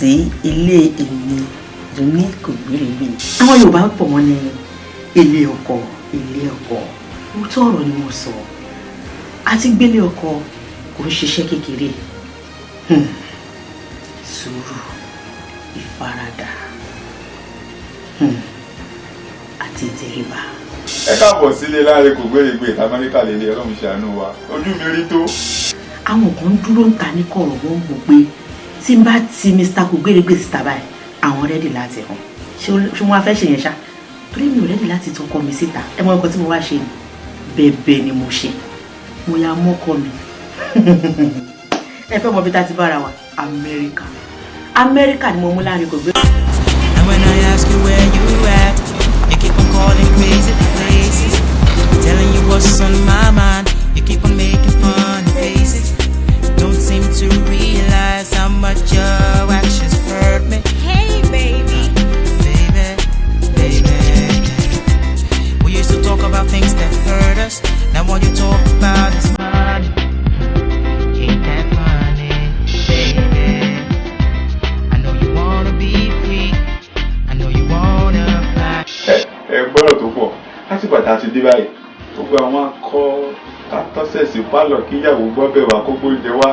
sí ilé èmi Dùnní Kògbérègbè. Àwọn Yorùbá pọ̀, wọ́n ní ilé ọkọ, ilé ọkọ. Òótọ́ ọ̀rọ̀ ni mo sọ. Àti gbélé ọkọ kò ń ṣiṣẹ́ kékeré. Sùúrù, ìfaradà àti ìtẹríba. Ẹ káàbọ̀ sílé Láre Kògbérègbè. Amẹ́ríkà lélẹ̀. Ọlọ́run ṣàánú wa, ojú mi rí tó. Àwọn kan dúró ń ta ní kọ̀rọ̀, wọ́n mọ̀ pé tí n bá ti Mr. Kògbérègbè síta báyìí, àwọn ready láti hàn. Ṣé wọ́n á fẹ́ ṣe yẹn ṣá? Torí mi ò ready láti tọkọ mi síta. Ẹ mọ nǹkan tí mo wá ṣe ni, bẹ̀bẹ̀ ni mo ṣe, mo ya mọ́kọ mi. Ẹ fẹ́ mọ bí tá a ti bára wa? Amẹ́ríkà, Amẹ́ríkà ni mo mú Láre Kògbérègbè. And when I ask you where you at, you keep on calling crazy places. Telling you what's on my mind, you keep on making funny faces. Don't seem to realize how much your actions hurt me. Hey, baby. Baby, baby. We used to talk about things that hurt us. Now all you talk about is money. Ain't that funny, baby? I know you wanna be free. I know you wanna fly. Ẹ gbọ́dọ̀ tó pọ̀ láti bàtà ti dé báyìí, gbogbo àwọn akọ kátọ́sẹ̀ sí pálọ̀, kíyàwó gbọ́ bẹ̀ wá, kó gbóúnjẹ wá,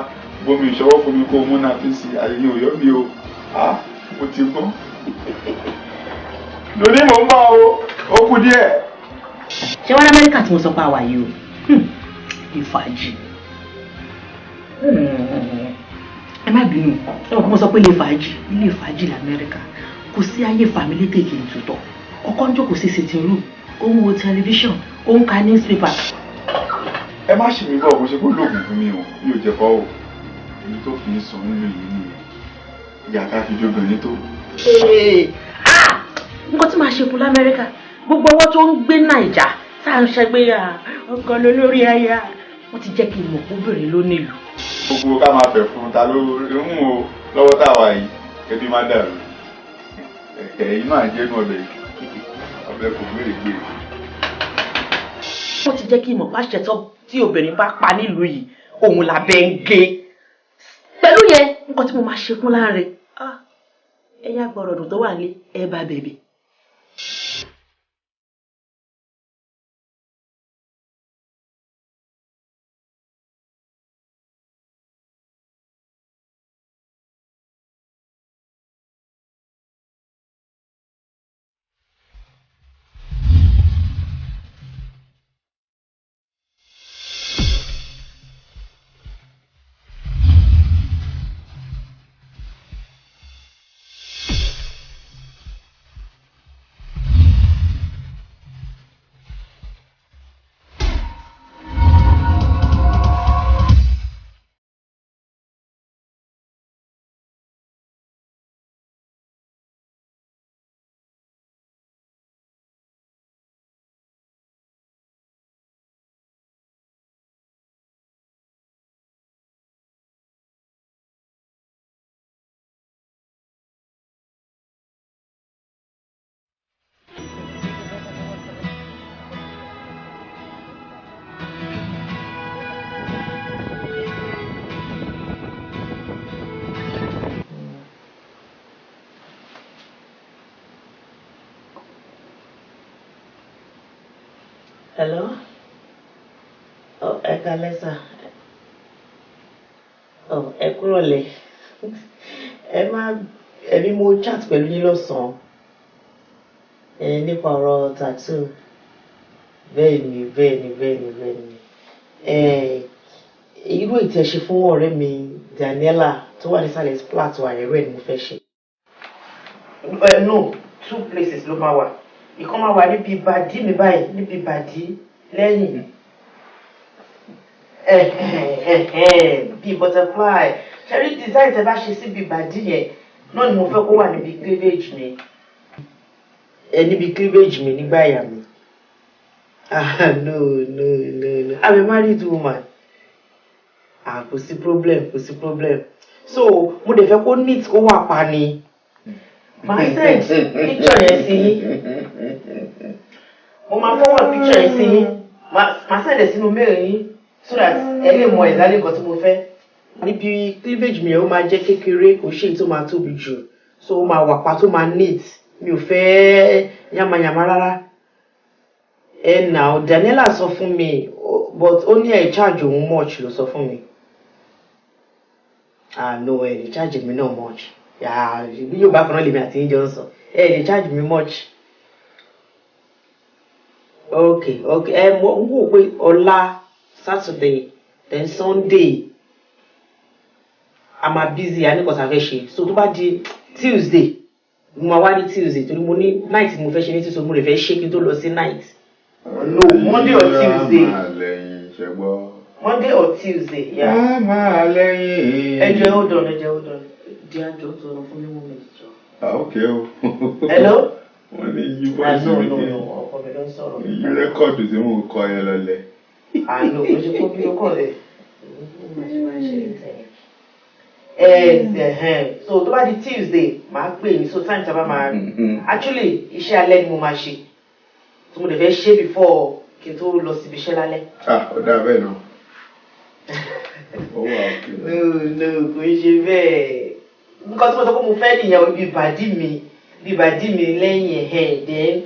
bómi ìṣọwọ́ fún mi, kó múná fi sí ayẹyẹ òyọ́ mi o. Ah, mo ti gbọ́n. Lóní mò ń bọ̀ o, ó kù díẹ̀. Ṣé wọ́n ní Amẹ́ríkà tí mo sọ pé àwa yìí o, ìfàjì. Ẹ má bínú, ẹ mọ̀ pé mo sọ pé ilé fàájì lamẹ́ríkà. Kò sí ayé fàmílétè kì í tutọ̀. Ọkọ ń jókòó sí sitting room, ó ń wo tẹlifíṣàn, ó ń ka newspaper. Ẹ má ṣì mí bọ̀, kó ṣe kó lóògùn fún mi o, mi ò jẹ̀fọ́ o. Èyí tó fi ń sùn nílùú yìí nìyẹn, ìyá ká fi jóbìnrin tó. Nǹkan tí màá ṣe fún lamẹ́ríkà, gbogbo ọwọ́ tó ń gbé Nàìjà tá à ń ṣẹgbẹ́ ọkọ lórí aya, wọ́n ti jẹ́ kí n mọ̀ kóbìnrin ló nílùú. Gbogbo ká máa fẹ̀ fún ta ló ń o lọ́wọ́ tá a wà yìí, ẹbí má dàrú. Ẹ̀yin náà jẹ́ inú ọbẹ̀ yìí, ọbẹ̀ kò gbére gbére. Wọ́n ti jẹ́ kí n mọ̀ pàṣẹ tí obìnrin bá pa nílùú yìí, òun làbẹ́ ń gé. Pẹ̀lú yẹn, nǹkan tí mo máa ṣe fún Láre, ẹ̀yin agbọ̀rọ̀dùn tó wà nílé, ẹ bá bẹ̀bẹ̀. Hello? Oh, ẹ káalẹ́ sà. Oh, ẹ kúrọ̀lẹ́. Ẹ má ẹ̀mí, mo chat pẹ̀lú yín lọ́sàn-án. Ẹ nípa ọ̀rọ̀ tattoo. Bẹ́ẹ̀ni, bẹ́ẹ̀ni, bẹ́ẹ̀ni, bẹ́ẹ̀ni. Ẹ irú èyí tí ẹ ṣe fún ọ̀rẹ́ mi Daniela tó wà nísàlẹ̀ flat wa, ẹ̀rọ ẹ̀ ni mo fẹ́ ṣe. No, two places ló máa wà. Ìkan máa wà níbi ìbàdí mi báyìí, níbi ìbàdí lẹ́yìn, bíi butterfly. Ṣe rí design tẹ bá ṣe síbi ìbàdí yẹn náà ni mo fẹ́ kó wà níbi cleavage mi, ẹ níbi cleavage mi, nígbà àyà mi. Ah, no, no, no, no, I'm a married woman. Ah, kò sí problem, kò sí problem. So mo dẹ̀ fẹ́ kó neat, kó wà pa ni. Màá send picture yẹn sí yín, mo máa forward picture yẹn sí yín, màá send ẹ̀ sínú mail yín so that ẹ lè mọ exactly nǹkan tí mo fẹ́. Níbi cleavage mi, ó máa jẹ́ kékeré, kò ṣe èyí tó máa tóbi jù, so ó máa wà pa, tó máa neat. Mi ò fẹ́ yamayama rárá. Ẹ nà ó, Daniela sọ fún mi, but ó ní ẹ charge òun much ló sọ fún mi. Ah no, ẹ lè charge mi náà much. Bí yóò bá kan náà lèmi àti yín jọ ń sọ, ẹ lè charge mi much. Ok, ẹ mo ń wò pé ọ̀la Saturday, then Sunday a máa busy, a ní nǹkan tá a fẹ́ ṣe, so tó bá di Tuesday, mo máa wá ní Tuesday, torí mo ní night mo fẹ́ ṣe ní Tuesday, mo lè fẹ́ ṣe kí n tó lọ sí night. No, Monday or Tuesday. Máa lẹ́yìn ṣẹ́gbọ́. Monday or Tuesday, yeah. Á máa lẹ́yìn. Ẹ jẹ́, hold on, ẹ jẹ́, hold on. Di àjọ tó lọ fún mi, one minute jọ. Ah, ok o. Hello? Wọ́n ní yí Ah, voice no, mi no, kí no, ọkọ mi ló ń sọ̀rọ̀. Yí record tí mò ń kọ yẹn lọlẹ̀. Ah no, kò ṣe kó bí ó kọ̀ lẹ̀. Ẹ so tó bá di Tuesday, màá pè ní, so time tí a bá máa, actually iṣẹ́ alẹ́ ni mo máa ṣe, so mo lè fẹ́ ṣe before kí n tó lọ síbi iṣẹ́ lálẹ́. Ah, ó dáa bẹ́ẹ̀ náà. Ó wà òkè. No, no, kò ń ṣe bẹ́ẹ̀. Nǹkan tí mo sọ pé mo fẹ́ nìyẹn o, ibi ìbàdí mi, ibi ìbàdí mi lẹ́yìn ẹ̀, then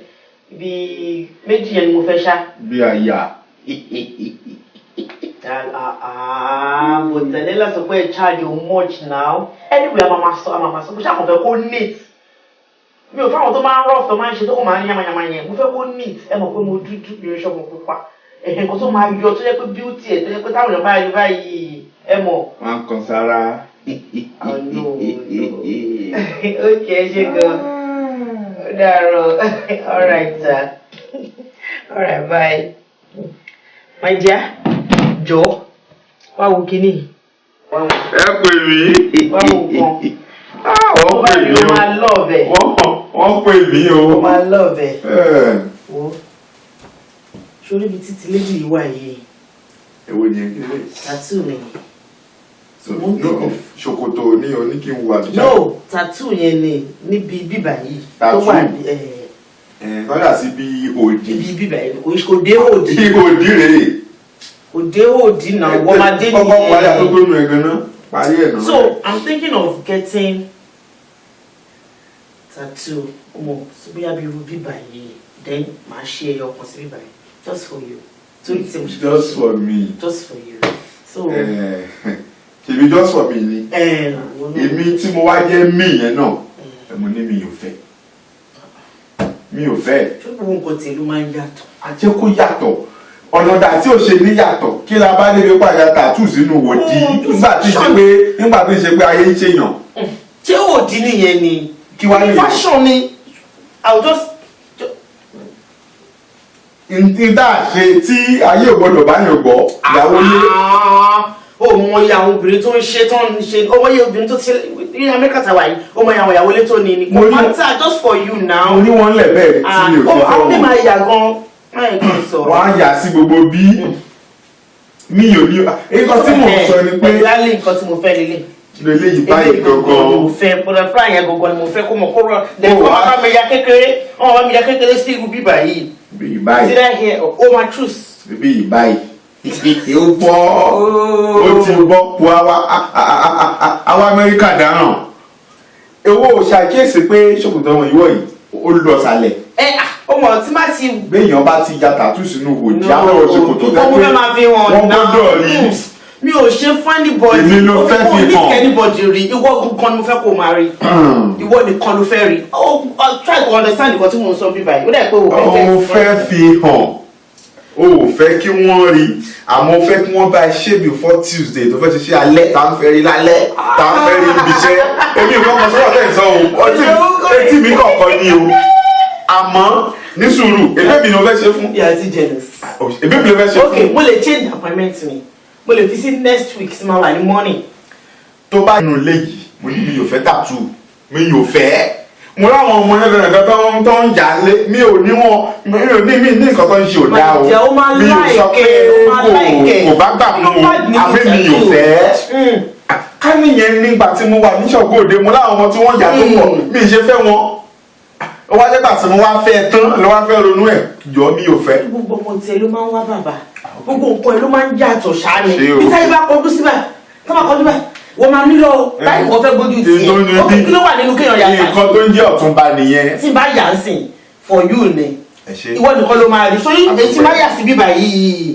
ibi méjì yẹn ni mo fẹ́ ṣá. Bí àyà. Ah ah, but Daniela sọ pé ẹ charge you much now. Anyway, a máa ma sọ, a máa ma sọ, mo ṣáà kàn fẹ́ kó neat. Mi ò fáwọn tó máa ń rough, tó máa ń ṣe, tó kàn máa ń yamayama yẹn. Mo fẹ́ kó neat. Ẹ mọ̀ pé mo dúdú, mi ò ṣọmọ pupa. Ẹ̀hẹ̀, nǹkan tó máa yọ, tó jẹ́ pé beauty ẹ̀, tó jẹ́ pé táwọn èèyàn bá rí báyìí, ẹ mọ̀. Wọ́n á kan sára. Oh no, no. Okay, ẹ ṣé gan. Ó dàárọ̀. All right, sir. All right, bye. My dear, jọ̀ọ́, wá wo kinní. Wá wo. Ẹ pè mí. Wá wo nǹkan. Ah, Tó wọ́n bá pè rí mí o o. máa love ẹ̀. Wọ́n pè mí o. O máa love ẹ̀. Ẹ. Wo. Sórí ibi títí lady yìí wà yìí, Èwo ni ẹ kí lè? Tattoo ni. So, no, ṣòkòtò ní o ní kí n wo àbíjà. No, tattoo yẹn ni níbi bíbà yìí. Tó Tattoo? wà ní Ẹ̀ kọ́dà sí bí òdì. ibi bíbà yìí, kò dé òdì. Òdì rèé. Kò dé òdì náà, wọ́n máa dé Kọ́kọ́ parí nìyẹn. àtótónu ẹ̀ gan-an. Parí ẹ̀ náà. So I'm thinking of getting tattoo ọmọ bóyá bí irú bíbà yìí, then màá ṣe ẹyọ kan sí bíbà yìí just for you. Torí tí mo ṣe Just for me. Just for you. So Eh, ṣèbí just for me ni. Ẹ wọ́n náà. Èmi tí mo wá jẹ́ mí yẹn náà, ẹ mo ní mi ò fẹ́. Mi ò fẹ́. Ṣé gbogbo nǹkan tiẹ̀ ló máa ń yàtọ̀? Àjẹ́ kó yàtọ̀. Ọ̀nà tí ò ṣe ní yàtọ̀, kí la bá débi pàjá tattoo sínú wòdì nígbà tí ń ṣe pé ayé ń ṣèyàn. Ṣé òdì nìyẹn ni? Kí wá lè Fashion ni. I will just n tá a ṣe tí ayé ò gbọdọ̀ bá yàn gbọ́ ìyàwó lé. Ah, ó mọ iye àwọn obìnrin tó ń ṣe, tó ń ṣe, ó mọ iye obìnrin tó ti ní Amẹ́ríkà tàwa yìí, ó mọ iye àwọn ìyàwó ilé tó ní ni. Mo Kò matter, just for you now. Mo ní wọn lẹ̀ bẹ́ẹ̀ tí mi ò Ah, fi fẹ́ àwọn mi wọn. máa yà gan máa kí n sọ̀rọ̀. Wọ́n á yà sí gbogbo bí mi ò ní. Nǹkan tí mò ń sọ ni pé Exactly, nǹkan tí mo fẹ́ lélẹ̀. Lélẹ́yìí báyìí gangan. Mo fẹ́ butterfly yẹn gangan ni mo fẹ́, kó mọ̀ kó rọ. Then Ó kó wá. bá mi ya kékeré, wọ́n bá mi ya kékeré sí irú bíbà yìí. Bí báyìí. See that here? Oh, my truth. Bí báyìí, ó bọ́, ó ti bọ́ po àwa Amẹ́ríkà dáràn. Owó ṣàkíyèsí pé ṣòkòtò wọn ìwọ yìí, ó lọ sàlẹ̀. Ẹ ah, ó mọ̀ tí má ti. Béèyàn bá ti ya tattoo sínú òjì àwọn ṣòkòtò Mo fẹ́ máa fi hàn. Wọ́n gbọ́dọ̀ rí. Mi ò ṣe fún anybody. Èmi ló fẹ́ fi Mo ní hàn. kí anybody rí. Ìwọ gangan ni mo fẹ́ kó máa rí. Ìwọ nìkan ló fẹ́ rí. Oh, try to understand nǹkan tí mo ń sọ bí báyìí. Ó dẹ̀ pé o fẹ́. Ó fẹ́ fi hàn, o ò fẹ́ kí wọ́n rí, àmọ́ ó fẹ́ kí wọ́n bá ẹ ṣe before Tuesday tó fẹ́ ṣe ṣe alẹ́, tá ń fẹ́ rí lálẹ́, tá ń fẹ́ rí ibi iṣẹ́. Èmi ò kọ́kọ́ sọ́wọ́ tẹ̀ ń sọ o, ọtí etí mi kọ̀ọ̀kan ni o, àmọ́ ní sùúrù, èmi mi ni mo fẹ́ ṣe fún. You are too jealous. Èmi mi ló fẹ́ ṣe Okay, fún. mo lè change appointment mi. Mo lè fi sí next week sí, máa wà ní morning. Tó bá nínú ilé yìí, mo ní mi ò fẹ́ tattoo, mi ò fẹ́. Mo láwọn ọmọ yẹn lọ́nà tó ń yà lé, mi ò ní wọn, mi ò ní, mi ní nǹkan tó ń ṣe ò dáa o. Jẹ́ ó máa Mi ò sọ pé like ẹ̀, ó máa like ẹ̀. kò bá gbà mú o, àmì mi ò fẹ́. Ká nìyẹn, nígbà tí mo wà ní Ṣàngó-Òde, mo láwọn ọmọ tí wọ́n yà tó pọ̀, mi ì ṣe fẹ́ wọn. Ó wá jẹ́ gbà tí mo wá fẹ́ tán ló wá fẹ́ ronú ẹ̀ jọ, mi ò fẹ́. Gbogbo ọmọ tiẹ̀ ló máa ń wá bàbá, gbogbo nǹkan ẹ̀ ló máa ń yàtọ̀ ṣáá ni. Ṣé o? Bí táyé bá kọjú síbà Tó máa kọjú báyìí, wọ́n máa nílò báyìí, wọ́n fẹ́ gbójú tiẹ̀. Ó kí ló wà nínú kéèyàn yà? Nǹkan tó ń jẹ́ ọ̀túnba nìyẹn. Tí n bá yà ń sìn, for you ni. Ẹ ṣe. Ìwọ nìkan ló máa rí sórí èyí tí bá yà sí bíbà yìí.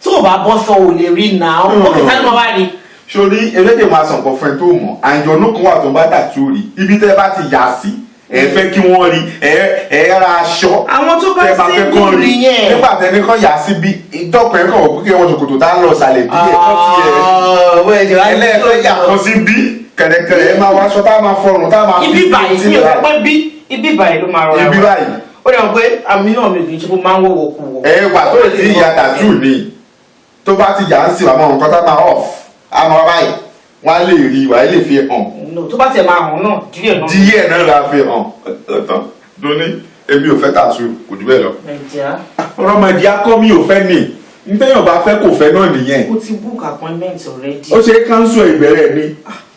Tí o bá bọ́ṣọ, ò lè rí náà. Ó kì í sáré máa wá rí. Sórí elédè máa sàn kan fún ẹ tó mọ̀, àǹjọ̀nú kan wà tó ń bá tattoo rí. Ibi tẹ́ bá ti yà sí, ẹ fẹ́ kí wọ́n rí, ẹ ra aṣọ. Àwọn tó bá tẹ́ bá fẹ́ sí kán rí. nìyẹn. Nígbà tẹ́ni kan yà sí bí ìdọ́kùn ẹ̀ kàn wọ́n kí wọ́n ṣòkòtò tá ń lọ sàlẹ̀ bí ẹ̀ kán ti ẹ̀ ẹlẹ́ẹ̀fẹ́ yà kan sí bí kẹ̀rẹ̀kẹ̀rẹ̀, ẹ máa wá aṣọ tá a máa fọrùn tá a máa fi Ibi báyìí mi ò fẹ́ pé bí ibi báyìí ló máa rọra Ibi wà. báyìí. Ó dẹ̀ mọ̀ pé àmì náà mi kì í ṣe kó máa ń wọ̀wọ̀ kú wọ̀. Ẹ wà tó ti ya tattoo ni, tó bá ti yà ń sì wà mọ́ nǹkan tá a máa off, a máa báyìí, wọ́n á lè rí, wàá lè fi hàn. No, tó bá tiẹ̀ máa hàn náà, díẹ̀ náà. Díẹ̀ náà la fi hàn ọ̀tọ̀ lóní. Èmi ò fẹ́ tattoo, kò jù bẹ́ẹ̀ lọ. Nàìjíríà. Ọ̀rọ̀ akọ́ mi ò fẹ́ ni, ntẹ́yàn bá fẹ́ kò fẹ́ náà nìyẹn. O ti book appointment already. Ó ṣe cancel ìbẹ̀rẹ̀ ni.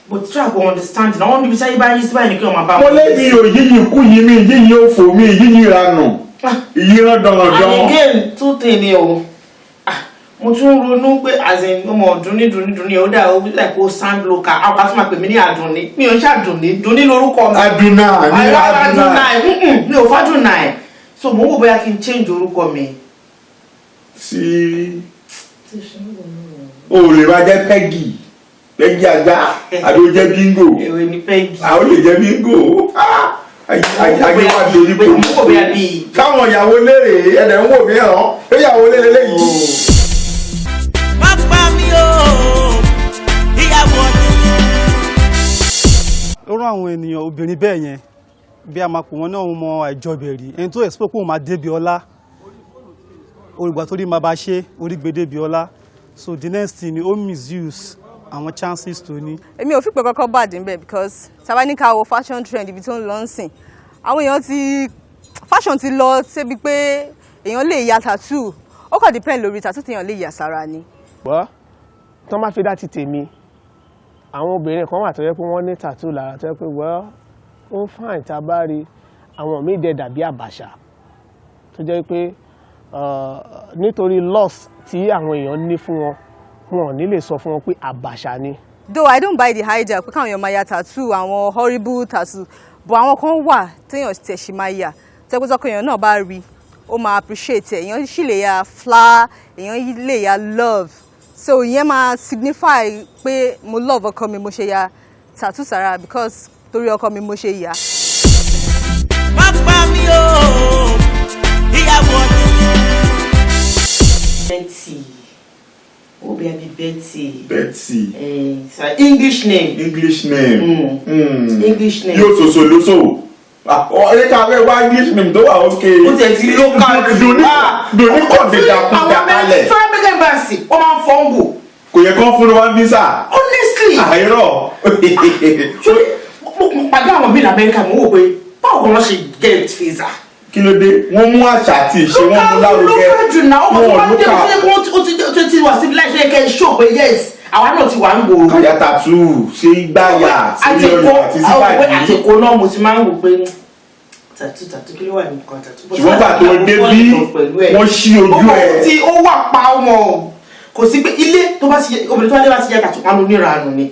But try to understand na wọ́n níbi sáyé bá yí sí báyìí ni kí wọ́n máa bá Mo lé mi ò yíyí kú yí mi, yíyí òfò mi, yíyí ranù, yíyí rán And dandan. again, two thing ni o. Ah, mo tún ń ronú pé as in ọmọ ọdún ní dùn ní dùn ní, ó dà ó like ó sound local. Àwọn kan tún máa pè mí ní Àdùnní. Mi ò ń ṣàdùnní, Dùnní lórúkọ mi. Adùnà ní. Adùnà. Adùnà. Mi ò fàdùnà ẹ̀, so mo ń wò bóyá kí n change orúkọ mi. Sí o lè máa jẹ́ Peggy, Peggy ajá, àbí o jẹ́ Bingo? Èwe ni Peggy? Àwọn lè jẹ́ Bingo. Ah, ayé wa dorí Mo ń wò bóyá bíi káwọn ìyàwó lérè ẹ̀dẹ̀ ń wò mí hàn ó, ìyàwó lérè léyìí. Má pa mí o, ìyàwó ọdún. Ó rán àwọn ènìyàn obìnrin bẹ́ẹ̀ yẹn, bí a máa pò wọ́n náà mọ àìjọbẹ̀rí ẹni tó expect pé òun máa débi ọlá, olùgbà tó rí máa bá ṣe orí gbé débi ọlá. So the next thing ni ó misuse àwọn chances tó ní. Èmi ò fi pé kọ́kọ́ bàjẹ́ níbẹ̀, because tá bá ní ká wo fashion trend, ibi tó ń lọ ń sìn, àwọn èèyàn ti fashion ti lọ sébi pé èèyàn lè ya tattoo. Ó kàn depend lórí tattoo tí èèyàn lè yà sára ni. Gbọ́ tán bá fi dá ti tèmi, àwọn obìnrin kan wà tó yẹ pé wọ́n ní tattoo lára, tó yẹ pé, well, ó fine tá a bá rí. Àwọn míì dẹ̀ dàbí àbàṣà, tó jẹ́ pé nítorí loss tí àwọn èèyàn ní fún wọn, wọn ò ní lè sọ fún wọn pé àbàṣà ni. Though I don't buy the idea pé káwọn èèyàn máa ya tattoo, àwọn horrible tattoo, but àwọn kan wà téèyàn tẹ̀ ṣì máa yà, tẹ́kọ́tọ́kọ́ èèyàn náà bá rí, ó máa appreciate ẹ̀. Èèyàn sì lè ya flower, èèyàn lè ya love, so ìyẹn máa signify pé mo love ọkọ mi, mo ṣe ya tattoo sára because torí ọkọ mi mo ṣe yà. Má pa mí o, ìyàwó ọdún. Betty, ó bí abi Betty. Betty. It's an English name. English name. English name. Yóò soso lóso ọ̀rẹ́ ká fẹ́ wá English name tó wà ókè. Ó tiẹ̀ ti local. Dùnní dùnní kò dìjà kújà kalẹ̀. Àwọn American embassy, wọ́n máa ń fọ́nbù. Kò yẹ kán fún wa visa. Honestly. Àìrọ̀. Mo pàdé àwọn míì lamẹ́ríkà, mo wò pé báwo kan wọ́n ṣe get visa. Kí ló dé? Wọ́n mú àṣà àti ìṣe wọn mú lárugẹ. Local jù náà, ọmọ tó bá Wọn dé local. ó ti wà civilized, ṣe kẹ́ ẹ show pé yes, àwa náà ti wà ń gbòòrò. Kàyà tattoo ṣe gbáyà sí ọyàn àti síbàdí. Àtìkò náà mo ti máa ń wò pé tattoo, tattoo, kí ló wà ní nǹkan tattoo? Ṣùgbọ́n gbà tó dé bí wọ́n ṣí ojú ẹ̀. Tí ó wà pa ọmọ kò sí pé ilé tó bá ti yẹ obìnrin tó bá dé bá ti yẹ tattoo panu níranù ni.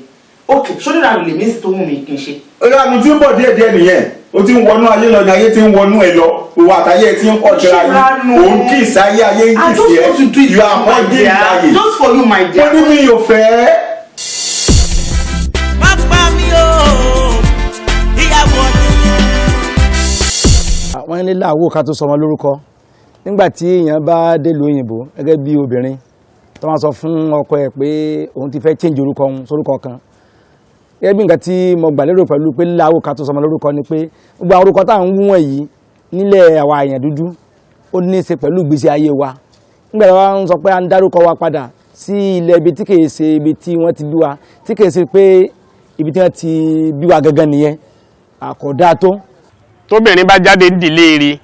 Ok, ṣó níranù lèmi sì tó wù mí kí n ṣe. Ìlànà tí ń bọ̀ díẹ̀ díẹ̀ nìyẹn. O ti ń wọnú ayé lọ ní ayé ti ń wọnú ẹ lọ. Òwò àtàyè ti ń pọ̀ jọra Ṣé yìí. Òun kì í sáyé, ayé ń I kì í just sí ẹ. want to do it You are for you, my hugging dear. ayé. Just for you, my dear. Mo ní mi ò fẹ́. Má pa mí o, ìyàwó ọdún. Wọ́n ní láàwọ̀ ká tó sọmọ lórúkọ. Nígbà tí èèyàn bá délùú òyìnbó gẹ́gẹ́ bí obìnrin, tó máa sọ fún ọkọ ẹ̀ pé òun ti fẹ́ change orúkọ òun sórúkọ kan, gẹ́gẹ́ bí nǹkan tí mo gbà lérò pẹ̀lú pé láàwọ̀ ká tó sọmọ lórúkọ ni pé gbogbo àwọn orúkọ tá à ń wú wọ̀nyí nílẹ̀ àwa èèyàn dúdú, ó ní í ṣe pẹ̀lú ìgbésí ayé wa. Nígbà tí wọ́n ń sọ pé à ń dárúkọ wa padà sí ilẹ̀ ibi tí kìí ṣe ibi tí wọ́n ti bí wa, tí kìí ṣe pé ibi tí wọ́n ti bí wa gangan nìyẹn, àkọ́dá tó. Tóbìnrin bá jáde nídìílé rí,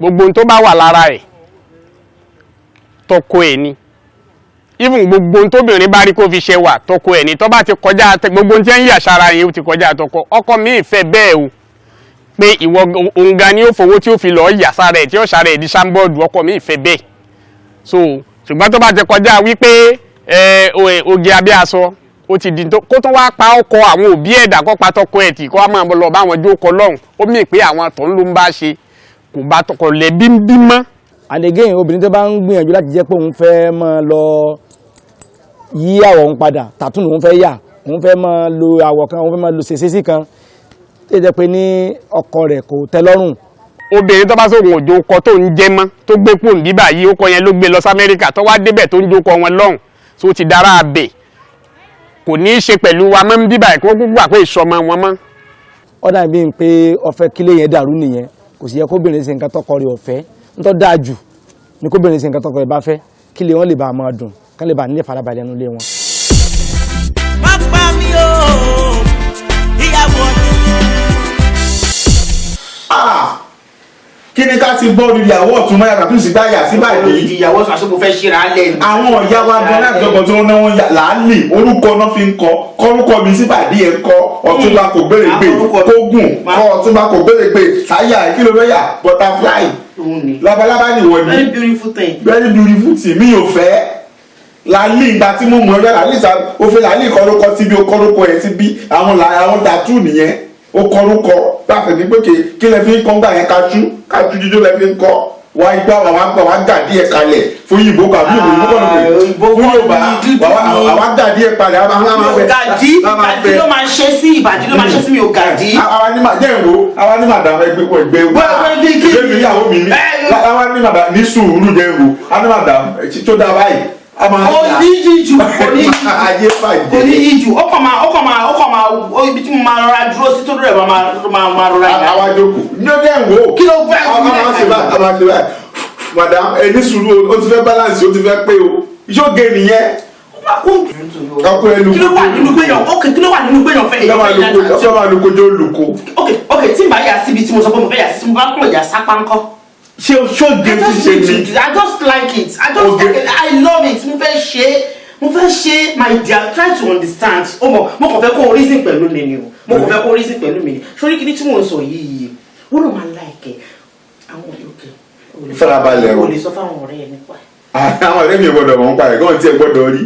gbogbo ohun tó bá wà lára ẹ̀, tọkọ ẹ̀ ni. Even gbogbo ohun tóbìnrin bá rí kó fi ṣe wà, tọkọ ẹ̀ ni. Tó bá ti kọjá gbogbo ohun tí ń yà sára yẹn, ó ti kọjá tọkọ. Ọkọ mi ìfẹ́ bẹ́ẹ̀ o, pé ìwọ òun gan ni ó fowó tí ó fi lọ́ọ́ yà sára ẹ̀, tí ó sára ẹ̀ di sáńbọ́ọ̀dù. Ọkọ mi ìfẹ́ bẹ́ẹ̀. So ṣùgbọ́n tó bá ti kọjá wípé Ẹ oge abẹ́ aṣọ ó ti di tó kó tó wá pa ọkọ àwọn òbí ẹ̀dá, kó pa tọkọ ẹ̀ tì, kó wá máa lọ bá àwọn jókòó lọ́hùn. Ó mì pé àwọn tó ń ló ń bá ṣe kò bá tọkọ lẹ́bí ń bí mọ́. And again, obìnrin tó bá ń gbìyànjú láti jẹ́ pé òun fẹ́ máa lọ yí àwọ̀ òun padà, tattoo òun fẹ́ yà, òun fẹ́ máa lo àwọ̀ kan, òun fẹ́ máa lo ṣèṣesí kan tó jẹ́ pé ní ọkọ rẹ̀ kò tẹ́ lọ́rùn. Obìnrin tó bá sóògùn òjò kọ tó ń jẹ mọ́, tó gbé kúrò níbí báyìí, ó kọ yẹn ló gbé lọ sí Amẹ́ríkà, tó wá débẹ̀ tó ń jókòó wọn lọ́hùn, tó ti dára abẹ, kò ní í ṣe pẹ̀lú wa mọ́ níbí báyìí, kó gbogbo àpé ìsọmọ wọn mọ́. Ó dàbí pé ó fẹ́ kílé yẹn dàrú nìyẹn. Kò sì yẹ kóbìnrin ṣe nǹkan tọkọ rẹ̀ ọ̀fẹ́. Ńtọ́ dáa jù ní kóbìnrin ṣe nǹkan tọkọ rẹ̀ bá fẹ́, kílé wọn lè bá a máa dùn, kán lè bá a nílé farabalẹ̀ nínú ilé wọn. Má pa mí o, ìyàwó ọdún. Ah! Kí ni ká ti bọ́ ìyàwó ọ̀tún mọ́ yàtọ̀ tó sì gbáyà sí báyìí? Ìyàwó sọ àṣọ mo fẹ́ ṣíra lẹ̀ ni. Àwọn ìyá wa gan láti ọkọ̀ tí wọ́n náwó yà láàlì, orúkọ náà fi ń kọ kọ́rúkọ mi síbàdí ẹ̀, kọ́ ọ̀túnba kò gbèrègbè kó gùn, kọ́ ọ̀túnba kò gbèrègbè sáyà. Kí ló fẹ́ yà? Butterfly? Labalábá ni wọ́n ní. Very beautiful thing. Very beautiful thing. Mi ò fẹ́ làálì. Ìgbà tí mo mọ̀ ọ́ làálì sa, ó fẹ́ làálì kọ́rúkọ síbi, ó kọ́rúkọ ẹ̀ síbi. Àwọn tattoo nìyẹn, ó kọ́rúkọ láti ní pé kí lẹ fi ń kọ́ gbà yẹn? Kajú kájú jíjó lẹ fi ń kọ́ wá igbá àwọn àgbà wá gàdí ẹ̀ kalẹ̀ fún yìnbó kàbí òyìnbó kọ́ ló pè fún Yorùbá, àwa gàdí ẹ̀ kalẹ̀, àwa máa fẹ́. Gàdí, ìbàdí ló máa ṣe sí, ìbàdí ló máa ṣe sí, mi ò gàdí. Àwa ní màá jẹ́ ìwò, àwa ní madam, ẹgbẹ́ wọ ẹgbẹ́ wá ẹgbẹ́ mi, ìyàwó mi ní, àwa ní madam, ní sùúrù, jẹ́ ìwò, àwa ní madam tó dá báyìí. Kò ní yí jù, kò ní yí jù. Ayé bàjẹ́. Kò ní yí jù. Ó kàn máa ibi tí mo máa rọra dúró sí tó rẹ̀ máa rọra yà. Àwa jókòó ní ó dẹ̀ wò. Kí ló fẹ́ fún mi? A máa ṣe báyìí, a máa ṣe báyìí. Madam, ẹ ní sùúrù, o ti fẹ́ balance, o ti fẹ́ pé o yóò gé nìyẹn. Ọkọ ẹ. Kí ló wà nínú gbéyàn? Ok, kí ló wà nínú gbéyàn fẹ́ èyàn fẹ́ yà? Ọkọ máa luko jó luko. Ok, tí n bá yà síbi tí mo sọ pé mo fẹ́ yà sí, tí mo bá kàn yà sápá ńkọ́? Ṣé ṣóge ti ṣe ni? I just like it, I just like it, I love it. Mo fẹ́ ṣe, mo fẹ́ ṣe. My dear, try to understand. Ó mọ̀, mo kàn fẹ́ kó o reason pẹ̀lú mi ni o. Mo kàn fẹ́ kó o reason pẹ̀lú mi ni. Sórí kí ni tí mò ń sọ yìí, wọ́n náà máa like ẹ̀. Àwọn òkè. Farabalẹ̀ o. O lè sọ fáwọn ọ̀rẹ́ ẹ nípa ẹ̀. Àwọn ọ̀rẹ́ mi gbọ́dọ̀ mọ̀ ń pa ẹ̀ kí wọ́n tiẹ̀ gbọ́dọ̀ rí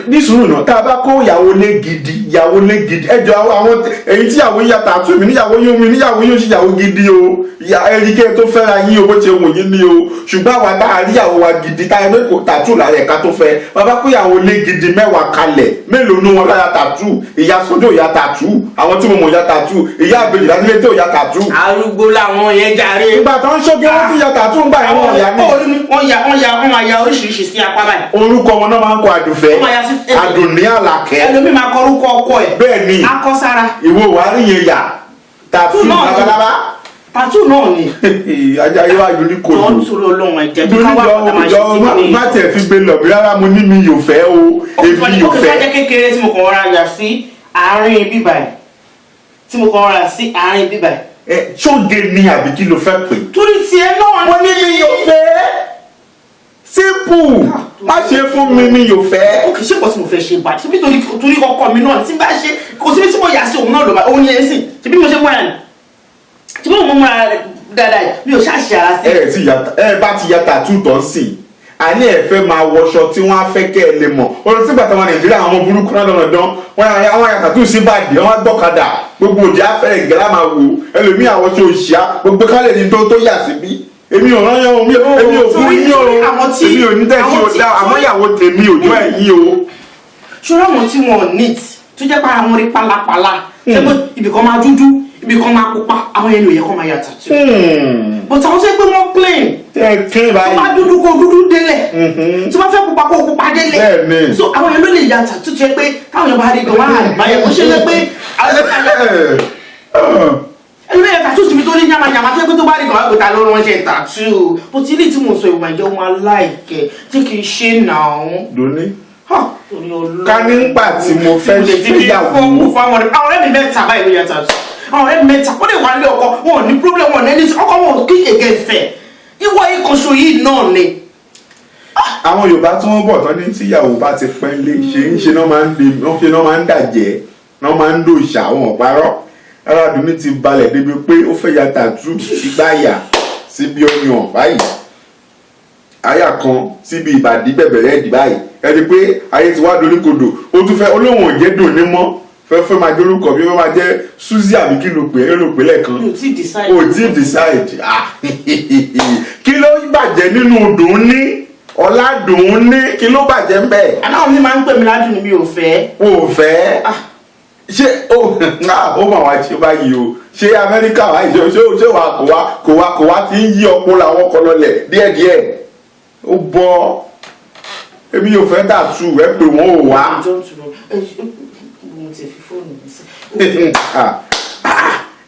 ní sùúrù náà. Tá a bá kó ìyàwó lé gidi, ìyàwó lé gidi, ẹjọ àwọn èyí tí ìyàwó yín yàtọ̀ àtúmí níyàwó yín, omi níyàwó yín ó sì ìyàwó gidi o, ẹ̀ríkẹ́ tó fẹ́ra yín o, bó ṣe wù yín ní o. Ṣùgbọ́n àwa tá a rí ìyàwó wa gidi, tá a gbé kò tattoo lára ẹ̀ka tó fẹ́, bàbá kó ìyàwó lé gidi 10 kalẹ̀, mélòó nu wọn lára tattoo? Ìyá sódò ìyá tattoo, àwọn tí mo mọ̀ ìyá tattoo, ìyá àbèjì láti tó ìyá tattoo. Arúgbó làwọn yẹn jàre. Ìgbà tó ń ṣoge, wọn ti ya tattoo ńgbà yẹn, wọn yà ní. Wọ́n ya, wọ́n ya, wọ́n máa ya oríṣiríṣi sí apá báyìí. Orúkọ wọn náà máa ń kọ Àdùfẹ́. Wọ́n máa ya sí. Àdùnní, Àlàkẹ́. Ẹlòmíì máa kọ orúkọ ọkọ ẹ̀. Bẹ́ẹ̀ ni. Akọ sára. Ìwọ wàá rí yẹn yà tattoo labalábá. Tattoo náà ni. Ajá yóò wá lórí kodò. Jọ ń sọ̀rọ̀ Ọlọ́run, ẹ̀jẹ̀ kí ká wá pàtàkì máa ṣe sí mi. Má tiẹ̀ fi gbé lọ bí rárá, mo ní mi yóò fẹ́ o, èmi yóò Ó fẹ́. jẹ́ kékeré tí mo kàn rọra yà sí àárín bíbà ẹ̀, tí mo kàn rọra sí àárín bíbà ẹ̀. Ẹ ṣóge ni àbí kí ló fẹ́ pè? Torí tiẹ̀ náà. Mo ní mi yóò fẹ́, simple, má ṣe fún mi, mi yóò fẹ́. Ó kì í ṣe nǹkan tí mo fẹ́ ṣe bá ṣe bí torí ọkọ mi náà tí n bá ṣe, kò síbi tí mo yà sí, òun náà ló máa òun yẹn sìn. Ṣe bí mo ṣe múra ni, ṣe bí mo múra dáadáa yìí, mi ò ṣàṣì ara sí. Ẹ ti ya, ẹ bá ti ya tattoo tán sí àní, ẹ fẹ́ máa wọṣọ tí wọ́n á fẹ́ kẹ́ ẹ lè mọ̀ ọ̀rọ̀ tí gbàtà wọn Nàìjíríà, àwọn ọmọ burúkú náà lọ́nà dán wọ́n yà, àwọn ya tattoo sí bàdí, wọ́n á gbọ́kadà, gbogbo òjì afẹ́rẹ́ ìgẹ́lá máa wò ẹlòmíì, àwọn tí ò ṣíá gbogbo kálẹ̀ ní tó yà síbí. Èmi ò rán yán o, èmi ò fún yín o, èmi ò ní tẹ̀sí o dá, àmọ́ ìyàwó tèmi ò jọ ẹ̀yìn o. Ṣọ́ra àwọn tí wọn ò neat, tó jẹ́ pé ara wọn rí pálapàla, ṣé pé ibì kan máa dúdú, ibì kan máa pupa, àwọn ẹni ò yẹ kó máa ya tattoo. But àwọn tó yẹ pé wọ́n clean, clean tó bá dúdú kó dúdú délẹ̀, tó bá fẹ́ pupa kó pupa délẹ̀. Bẹ́ẹ̀ni. So àwọn yẹn ló lè ya tattoo, tó yẹ pé táwọn yẹn bá rí gan, wọn á àgbáyé kó ṣe yẹ pé ẹni bẹ́ẹ̀ tattoo síbi tó ní yamayama, tó yẹ pé tó bá rí gan, wọ́n á ló ránṣẹ́ tattoo. But ilé tí mo sọ, ìwà ìjọ wọn aláìkẹ́ tí kì í ṣe nàá. Lóní ká nígbà tí mo fẹ́ fẹ́yàwó fáwọn ọ̀rẹ́, àwọn ọ̀rẹ́ mi mẹ́ta báyìí ló ya tattoo. Àwọn ọ̀rẹ́ mi mẹ́ta, ó lè wà nílé ọkọ, wọn ò ní problem, wọn ò ní ẹni, ọkọ wọn ò kick against ẹ̀. Ìwọ ìkànṣó yìí náà ni. Àwọn Yorùbá tí wọ́n bọ̀ tán ní tíyàwó bá ti pẹ́ lé, ṣe ń ṣe náà máa ń lè ṣe náà máa ń dàjẹ́ náà máa ń dòṣà. Àwọn ọ̀parọ́ aládùn ti balẹ̀ débi pé ó fẹ́ ya tattoo sígbáyà, síbi ọyàn báyìí, àyà kan síbi ìbàdí bẹ̀bẹ̀rẹ̀ dì báyìí. Ẹ di pé ayé ti wá dorí kodò. Ó tún fẹ́ olóhùn òjé dùn ní mọ́, fẹ́ fẹ́ máa jẹ́ orúkọ bí fẹ́ máa jẹ́ Suzy, àbí kí ló pè é, ló pè lẹ́ẹ̀kan? Mi ò tí ì decide. O tí ì decide. Ah, kí ló bàjẹ́ nínú dùn ní ọlá dùn ní? Kí ló bàjẹ́ ń bẹ̀? Aláwọ̀ mi máa ń pè mí ládùn ni, mi ò fẹ́. O ò fẹ́? Ṣé ó ah, ó mà wá ṣe báyìí o? Ṣé Amẹ́ríkà wá ṣe ṣé wà kò wá ti ń yí ọpọlọ àwọn kan lọlẹ̀ díẹ̀díẹ̀? Ó bọ́, èmi yóò fẹ́ tattoo. Ẹ pè wọ́n, ò wá. Ìjọ ń tún ẹ, mo ti fi fóònù mi sí.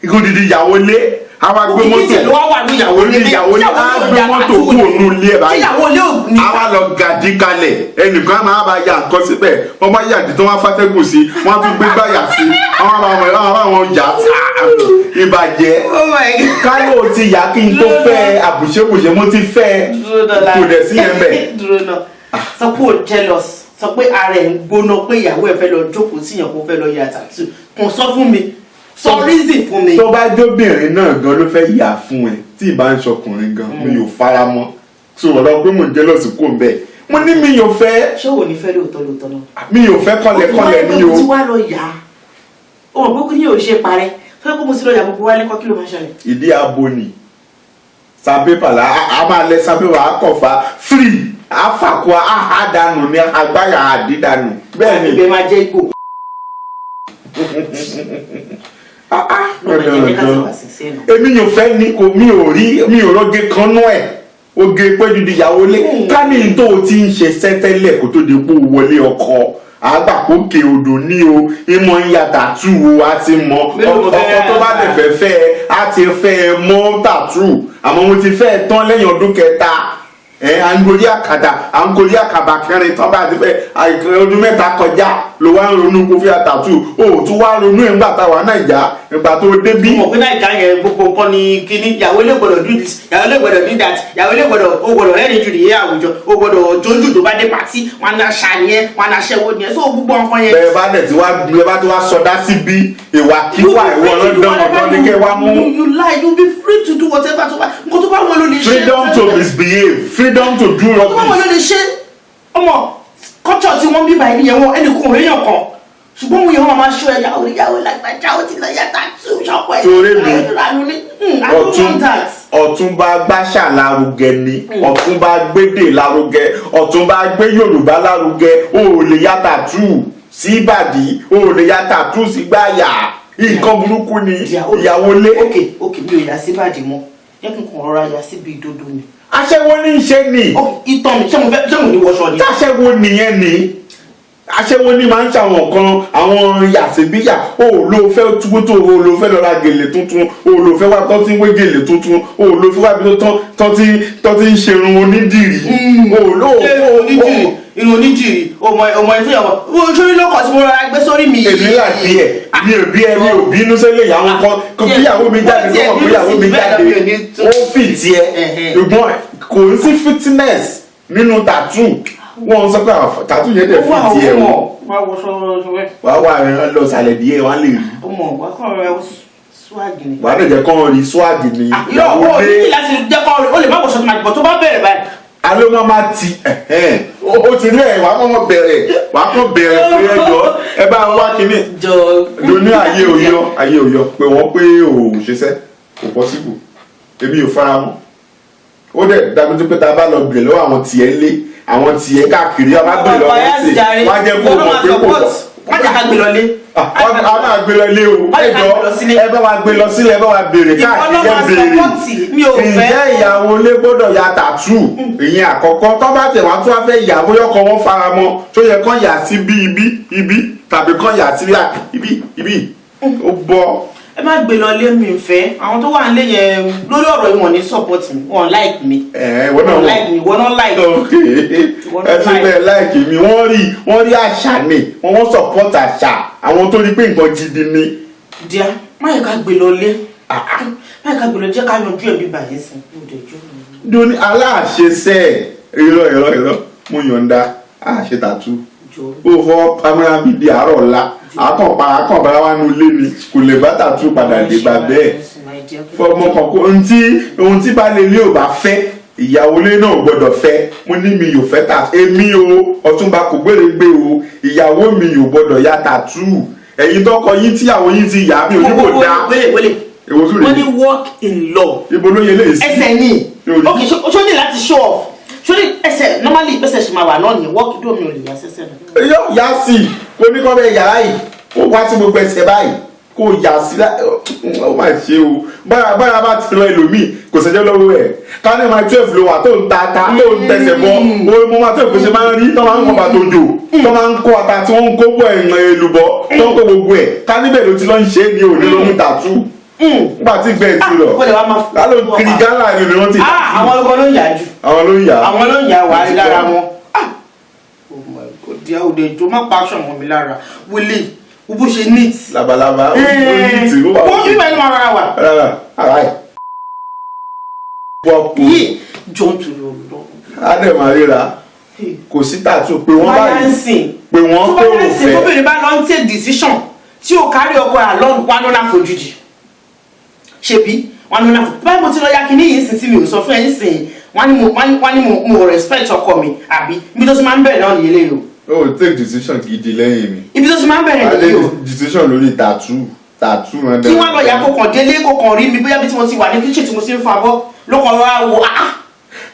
Ikú didi ìyàwó lé àwa gbé Òkìkí mọ́tò. tẹ̀ ló wá wà ní ìyàwó lé. Orí ìyàwó lé á gbé mọ́tò kú òun ilé ẹ̀ báyìí. Ìyàwó lé ò ní. Àwa lọ gàdí kalẹ̀, ẹnìkan á máa bá ya nǹkan síbẹ̀. Wọ́n bá yàdí tó wọ́n fàtẹ́gùn sí, wọ́n á tún gbé gbáyà sí, wọ́n bá wọn bá wọn yà á ìbàjẹ́. Oh my God. Kálọ̀ ti yà kí n tó fẹ́ àbùṣebùṣe, mo ti fẹ́. Dúró náà lára. Kò dẹ̀ sí yẹn bẹ̀. Dúró náà, sọ pé o jealous, sọ pé ara ẹ̀ ń gbóná pé ìyàwó ẹ̀ fẹ́ lọ jókòó síyàn kó fẹ́ lọ yà tattoo. Kàn sọ fún mi, sọ reason fún mi. Tó bá jóbìnrin náà gan ló fẹ́ yà fún ẹ, tí ì bá ń ṣọkùnrin gan, mi ò fara mọ́. So ọ̀rọ̀ pé mò ń jealous kò ń bẹ̀, mo ní mi ò fẹ́. Ṣé o ní fẹ́ lóòótọ́ lóòótọ́ náà? Mi ò fẹ́ kọ́lẹ̀kọ́lẹ̀ ní o. Mo ti wá lọ yà á, o mọ̀ pé kí ni ò ṣe parẹ́ tó yẹ kó mo ti lọ yà gbogbo wálé kọ́, kí ló máa ṣẹlẹ̀? Ìdí abo ni sandpaper la a máa lẹ sandpaper, a kọ̀ fa free, a fàkọ, a hà dànù ní agbára àdídànù bẹ́ẹ̀ ni. Ibẹ̀ máa jẹ́ igbó. Ah, ah, Dandan. Èmi yóò fẹ́ ni kò, mi ò rí, mi ò rọ́gẹ kan nú ẹ̀. Oge pé dídí ìyàwó lé ká ní tó o ti ń ṣe sẹ́tẹ́lẹ̀ kó tó di pé o wọlé ọkọ, àgbàpọ̀kè odò ní o ìmọ̀ ń ya tattoo o, a ti mọ Mélòó mo ọkọ fẹ́ tó bá rà? dẹ̀ fẹ́ fẹ́ ẹ, á ti fẹ́ ẹ mọ́ tattoo. Àmọ́ mo ti fẹ́ ẹ tán lẹ́yìn ọdún kẹta ẹ, à ń gorí àkàdà, à ń gorí àkàbà kẹrin tán bá ti fẹ́ àìkè ọdún 3 kọjá ló wá ń ronú kó fi tattoo. O ò tún wá ronú ẹ̀ ńgbà táwa Nàìjà, ìgbà tó débí. Mo mọ̀ pé Naija yẹn, gbogbo nǹkan ni kíní. Ìyàwó ilé gbọ́dọ̀ do this, ìyàwó ilé gbọ́dọ̀ do that, ìyàwó ilé gbọ́dọ̀, o gbọ́dọ̀ rẹ́rìn jù nìyẹn àwùjọ, o gbọ́dọ̀ jójú tó bá dé party, wọn á ṣà nìyẹn, wọn á ṣẹ́wó nìyẹn, so gbogbo nǹkan yẹn. Bẹ́ẹ̀ bá dẹ̀ tí wá bẹ́ẹ̀ bá tí wá sọdá síbi ìwàkiwà, ìwọ ọlọ́dún ọ̀dọ́ ní kẹ́ wá mú. You lie. You be free to do whatever tó bá, nǹkan tó bá wọn ló lè ṣe. Freedom to misbehave, freedom to do Tó bá wọn ló rubbish. lè ṣe. Ọmọ culture tí wọ́n bí báyìí nìyẹn, wọn ẹnì kan ò réyàn kan, ṣùgbọ́n òun yẹn, wọ́n máa ṣọ́ ẹ̀yà ìyàwó lágbájá ó ti lọ yá tattoo ṣọ́pọ̀ ẹ̀. Torí mi, I don't want that. Ọ̀túnba gbàṣà lárugẹ ni, ọ̀túnba gbédè lárugẹ, ọ̀túnba gbé Yorùbá lárugẹ. O ò lè ya tattoo sí ìbàdí, o ò lè ya tattoo sí gbáyà. Nǹkan burúkú ni ìyàwó lé. Ok, mi ò yà sí bàdí mọ́, jẹ́ kí n kàn rọra yà síbi ìdodo mi. Aṣẹ́wó ní í ṣe ni. Ok, ìtàn mi, ṣé mo fẹ́, ṣé mo ní wọṣọ ni? Táṣẹ́wó nìyẹn ni, aṣẹ́wó ní máa ń ṣàwọn nǹkan àwọn yàsíbíyà. O ò lo fẹ́ túbú tó, o lò fẹ́ lọ ra gèlè tuntun, o ò lò fẹ́ wá tán tí ń wé gèlè tuntun, o ò lò fẹ́ wá bí tán tí ń ṣerun onídìrí, o ò lò. Ṣé irun onídìrí, irun onídìrí, ọmọ ọmọ ẹni tó yà wọ́n sórí lókọ̀ tí mo rọra gbé sórí mi yìí. Èmi là bí ẹ, mi ò bí ẹ, mi ò bínú sẹ́lẹ̀ ìyàwó kan kò kí ìyàwó mi jáde, kó mọ̀ pé ìyàwó mi jáde, ó fì tiẹ̀, ṣùgbọ́n kò ń sí fitness nínú tattoo. Wọ́n sọ pé àwọn tattoo yẹn dẹ̀ fi tiẹ̀ o. Wà wọ ṣọwọ́ ṣọwọ́. Wàá wà lọ sàlẹ̀ díẹ̀, wàá lè rí. Ó mọ̀ wà kàn rẹ swag ni. Wàá lè jẹ́ kán rí swag ni. Irọ́, o ní láti jẹ́ kọ́ o lè má wọṣọ tó máa bọ̀ tó bá bẹ̀rẹ̀ báyìí. Alẹ́ wọn máa ti ẹ̀hẹ́n. Ó ti rí ẹ̀, wàá kọ́ bẹ̀rẹ̀, wàá kọ́ bẹ̀rẹ̀ pé ẹ jọ, ẹ bá wá kínní. Jọ. Ló ní ayé òyọ, ayé òyọ pé wọ́n pé ò ṣiṣẹ́, kò possible, èmi ò fara mọ́. Ó dẹ̀ dájú pé tá a bá lọ bèrè lọ́wọ́ àwọn tiẹ̀ lé, àwọn tiẹ̀ káàkiri, a bá bèrè lọ́wọ́ sí, wọ́n á jẹ́ kó mọ̀ pé kò Wọ́n jẹ́ ká gbé lọ lé. A máa gbé lọ ilé o. Ẹ jọ, ẹ bá wa gbé lọ sílẹ̀, ẹ bá wa béèrè káàkiri, ẹ béèrè, ǹjẹ́ ìyàwó ilé gbọ́dọ̀ ya tattoo? Ìyẹn àkọ́kọ́. Tó bá tẹ̀ wá tó wá fẹ́ yà, bóyá ọkọ wọn fara mọ́, tó yẹ kán yà sí bí ibi ibi tàbí kán yà sí ibi ibi, ó bọ́. Ẹ má gbé lọ lé, mi fẹ́. Àwọn tó wà nílé yẹn lórí ọ̀rọ̀ yìí, wọ́n ní support mi, wọ́n like mi. Ẹ wọ́n náà Wọ́n like mi, wọ́n náà like mi. Ok, ẹ ti bẹ́ẹ̀ like mi. Wọ́n rí àṣà ni wọ́n support àṣà, àwọn tó rí pé nǹkan gidi ni. Díà, má yẹ ká gbé lọ lé, má yẹ ká gbé lọ, jẹ́ ká yanjú ẹ̀ bí bàyẹ̀ sí. Doni aláàṣẹṣẹ, irọ́ irọ́ irọ́, mo yọ̀ǹda àṣẹ tattoo. Ó fọ pamẹ́rà mi di àárọ̀ ọ̀la, àkànpá àkànbára wa nu ilé mi, kò lè bá tattoo padà dé gbà bẹ́ẹ̀. Fọmọ kan kó ohun tí bá lè ní ò bá fẹ́. Ìyàwó ilé náà ò gbọ́dọ̀ fẹ́. Mo ní mi ò fẹ́ tà, èmi o, Ọ̀túnba kò gbére gbé o, ìyàwó mi ò gbọ́dọ̀ ya tattoo. Ẹ̀yin tọkọ yín tíyàwó yín ti yà, mi ò ní kò dáa. Wele wele. Èwo tún Wọ́n rèé? ní work in law. Ibo ló yẹ léyìí sí? Ẹsẹ̀ ni. Yóò rí. Ok, ṣó ní láti show off? Ṣó ní ẹsẹ̀ normally ẹsẹ̀ ṣì máa wà náà ní work dó, mi ò lè yà sẹ́sẹ̀ náà. Yóò yá sí i, kó ní kọ́ bẹ́ẹ̀ yàrá yìí, kó wá sí gbogbo ẹsẹ̀ báyìí, kó yà sí lá. Ó mà ṣe o. Bára bára bá ti lọ ẹlòmíì, kò sẹ́jọ́ lọ́wọ́ ẹ̀. Ká ní máa 12 ló wà tó ń ta ata, tó ń tẹsẹ̀ bọ́ o. Mo máa tó ìpèsè máa ń rí tó máa ń kó bàtò òjò, tó máa ń kó ata, tí wọ́n ń kó bọ̀ ẹ̀yàn èlùbọ́, tó ń kó gbogbo ẹ̀. Ká níbẹ̀ ló ti lọ́ ń ṣe é ní òní ló mú tattoo nígbà tí gbẹ̀ ti rọ̀. Ó lè wá máa Ká ló kiri gálà ni òní wọ́n ti Ah, àwọn ọkọ ló ń yà jù. Àwọn ló ń yà. Àwọn ló ń yà wá lára wọn. Ah, oh my God, díẹ̀ òde ìjọ má pa aṣọ mọ́ mi lára. Wele, wo bó ṣe neat. Labalábá ó ní tì ó wà. Wọ́n bí báyìí ló máa rárá wà. Rárá ara ẹ̀ wọ́n kú. Yé, jọ ń turu lọ. Á dẹ̀ máa ríra, kò sí tattoo pé wọ́n báyìí pé wọ́n Tó pé bá ò yá ń sìn, fẹ́. tóbìnrin bá lọ ń take decision tí ò kárí ọkọ ẹ̀ along, wà lọ́nà àfojúdi. Ṣebí wọn ní wọn báyìí, mo ti lọ ya kinní yìí sìn tí mi ò sọ fún ẹ nísìnyí, wọ́n ní mo respect ọkọ mi, àbí ibi tó ti máa ń bẹ̀rẹ̀ náà nìyẹn lé o. Ó take decision gidi lẹ́yìn mi. Ibi tó ti máa ń bẹ̀rẹ̀ A nìyẹn take o. decision lórí tattoo, tattoo rẹ̀. Kí wọ́n lọ yà, kó kàn délé, kó kàn rí mi, bóyá bí tí mo ti wà ní kitchen tí mo ti ń fa abọ́ ló kàn wá wo, ah ah,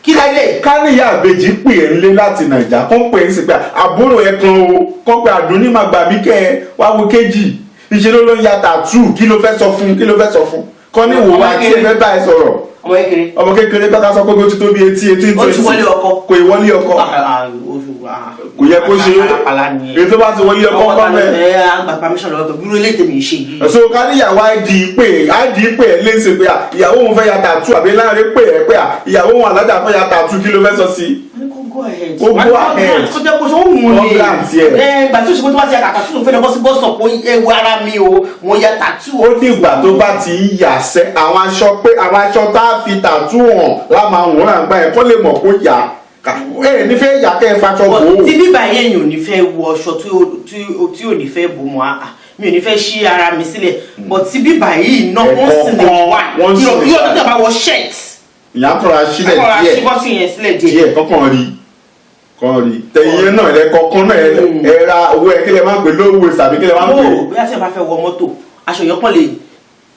kí lẹ́lẹ̀. Ká ní ìyá àbèjì pè é ńlé láti Nàìjà, kó pè é sí pé àbúrò ẹ kan o, kó pé àdúní máa gbà mí kẹ́ ẹ wá wo kéjì ìṣe ló ń ya tattoo, kí ló fẹ́ sọ fún? Kí ló fẹ́ sọ fún? Kọ́ ní wò wá tí ẹ fẹ́ bá ẹ sọ̀rọ̀. Ọmọ kékeré. Ọmọ kékeré bá ká sọ pé ó ti tó bí 18 Ó ti 20. wọlé ọkọ. Kò ì wọlé ọkọ, kò yẹ kó ṣe é. Ètò bá ti wọlé ọkọ kọ́ mẹ́. Ẹ á gba permission lọ́wọ́ bí irú ilé tèmi ṣe yìí. So ká níyàwó id pé id pé ẹ léṣe pé à, ìyàwó òun fẹ́ ya tattoo, àbí láàrin pé ẹ pé à, ìyàwó òun alájà fẹ́ ya tattoo, kí ló fẹ́ sọ sí? Kó go ahead. Kó go ahead. Kó jẹ́ kó ṣe ó wù ú Wọ́n ni. grant ẹ̀. Ẹ gbà tí o ṣe pé tó bá ti ya tattoo, tó fẹ́ lọ bọ́ sí bus stop, ó ewu ara mi o, mo ya tattoo. Ó dìgbà tó bá ti ń yàsẹ́ àwọn aṣọ pé àwọn aṣọ tá a fi tattoo hàn láma wòran àgbà yẹn, kó lè mọ̀ kó yà ẹ nífẹ̀ẹ́ yà kẹ́ ẹ faṣọ bò ó. Tí bíbá yẹn, èèyàn ò ní fẹ́ wọ aṣọ tí ò ní fẹ́ bò mọ́ àá, mi ò ní fẹ́ ṣí ara mi sílẹ̀, but tí bíbá yìí náà wọ́n sì lè wà Wọ́n sì lè yóò wà. tó bá wọ shirt. Ìyá kọ́ra sílẹ̀ Akọ̀rọ̀ díẹ̀. àṣìbọ́sì yẹn sílẹ̀ díẹ̀. Díẹ̀ kọ́kàn rí kan rí tẹ̀yìn náà ẹ kọ̀ọ̀kan náà, ẹ ra owó ẹ, kí lẹ máa ń pè lówó tàbí kí lẹ máa ń pè. No, bóyá tí ẹ bá fẹ́ wọ mọ́tò, aṣọ yẹn pọ̀ lè.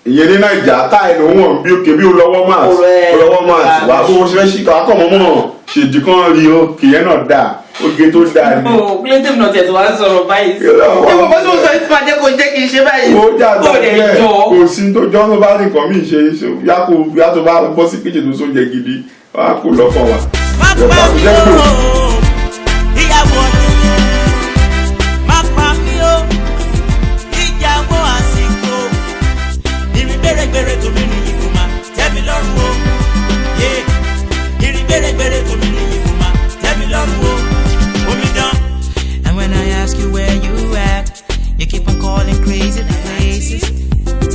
Ìyẹn ní Nàìjà tá ẹ lòún wọ̀n bí òkè bí olówó máa Ọ̀rẹ́. olówó máa wà bó ṣe fẹ́ ṣí kọ́ akọ́ mọ́mọ́ ṣèdí kan rí o, kìyẹn náà dáa, oge tó dáa ni. Ó kílé tèmi náà tiẹ̀ tó wá ń sọ̀rọ̀ báyìí sí. Irọ́ wà. Ìwọ bó tí mo sọ yìí ti máa jẹ́ kó jẹ́ kí n ṣe báyìí. Ó jà Ó lè dáa jọ. kò sí tó jọ́ tó bá nìkan mí ṣe yá kó yá tó bá bọ́ sí kíchìn tó sóúnjẹ gidi wá kó lọ́kàn wa. Má pa mí o, ìyàwó ọ̀dẹ̀dẹ̀. Má pa mí o, ìyàwó àsìkò. Ìrìn gbèrègbèrè tó mi rìn yìí kò má tẹ́ mi lọ́rùn o. Yeah. Ìrìn gbèrègbèrè tó mi rìn yìí kò má tẹ́ mi lọ́rùn o. Omidan. And when I ask you where you at, you keep on calling crazy places.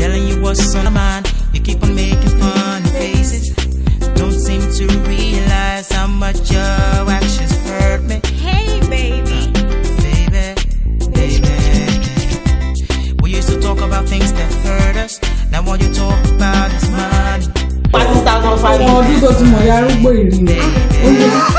Telling you what's on my mind, you keep on making funny faces. Don't seem to realize how much your actions hurt me. Hey, baby. Baby, baby. We used to talk about things that hurt us. Now all you talk about is money. 5,500. Ọmọ ọdún tó ti mọ̀ ya arúgbó ìrìn.